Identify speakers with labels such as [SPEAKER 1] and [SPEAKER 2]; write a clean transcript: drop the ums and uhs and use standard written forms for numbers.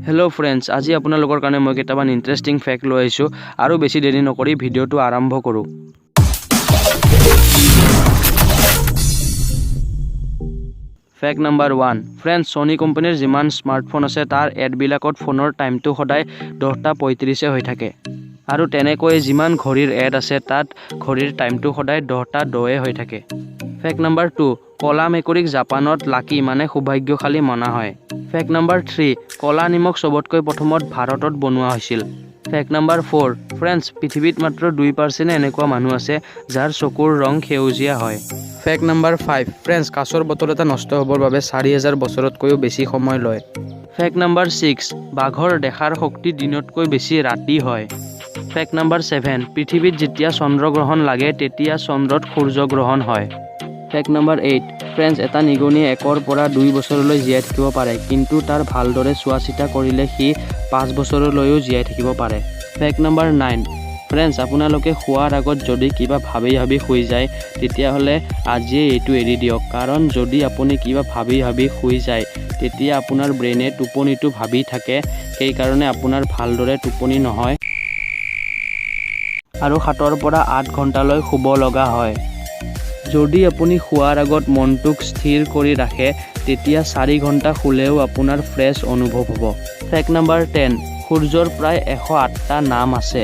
[SPEAKER 1] Hello' friends, আজি আপোনালোকৰ কাৰণে মই কেইটামান ইণ্টাৰেষ্টিং ফেক্ট লৈ আহিছোঁ আৰু বেছি দেৰি নকৰি ভিডিঅ'টো আৰম্ভ কৰোঁ। Fact number 1, friends, Sony কোম্পানীৰ যিমান স্মাৰ্টফোন আছে, তাৰ এডবিলাকত ফোনৰ টাইমটো সদায় 10টা 35 হৈ থাকে আৰু তেনেকৈয়ে যিমান ঘড়ীৰ এড আছে, তাত ঘড়ীৰ টাইমটো সদায় 10টা 10 হৈ থাকে। ফেক্ট নাম্বাৰ 2, ক'লা মেকুৰীক জাপানত লাকি মানে সৌভাগ্যশালী মনা হয়। ফেক্ট নাম্বাৰ 3, ক'লা নিমখ চবতকৈ প্ৰথমত ভাৰতত বনোৱা হৈছিল। ফেক্ট নাম্বাৰ 4, ফ্ৰেণ্ডছ, পৃথিৱীত মাত্ৰ 2% এনেকুৱা মানুহ আছে যাৰ চকুৰ ৰং সেউজীয়া হয়। ফেক্ট নাম্বাৰ 5, ফ্ৰেণ্ডছ, কাঁচৰ বটল এটা নষ্ট হ'বৰ বাবে 4000 বছৰতকৈও বেছি সময় লয়। ফেক্ট নাম্বাৰ 6, বাঘৰ দেখাৰ শক্তি দিনতকৈ বেছি ৰাতি হয়। ফেক্ট নাম্বাৰ 7, পৃথিৱীত যেতিয়া চন্দ্ৰগ্ৰহণ লাগে, তেতিয়া চন্দ্ৰত সূৰ্যগ্ৰহণ হয়। ফেক্ট নাম্বাৰ 8, ফ্ৰেণ্ডছ, এটা নিগনিয়ে 1ৰ পৰা 2 বছৰলৈ জীয়াই থাকিব পাৰে, কিন্তু তাৰ ভালদৰে চোৱা চিতা কৰিলে সি 5 বছৰলৈও জীয়াই থাকিব পাৰে। ফেক্ট নাম্বাৰ 9, ফ্ৰেণ্ডছ, আপোনালোকে শোৱাৰ আগত যদি কিবা ভাবি ভাবি শুই যায়, তেতিয়াহ'লে আজিয়েই এইটো এৰি দিয়ক। কাৰণ যদি আপুনি কিবা ভাবি ভাবি শুই যায়, তেতিয়া আপোনাৰ ব্ৰেইনে টোপনিটো ভাবি থাকে। সেইকাৰণে আপোনাৰ ভালদৰে টোপনি নহয় আৰু 7ৰ পৰা 8 ঘণ্টালৈ শুব লগা হয়। যদি আপুনি শোৱাৰ আগত মনটোক স্থিৰ কৰি ৰাখে, তেতিয়া 4 ঘণ্টা শুলেও আপোনাৰ ফ্ৰেছ অনুভৱ হ'ব। ফেক্ট নাম্বাৰ 10, সূৰ্যৰ প্ৰায় 108টা নাম আছে।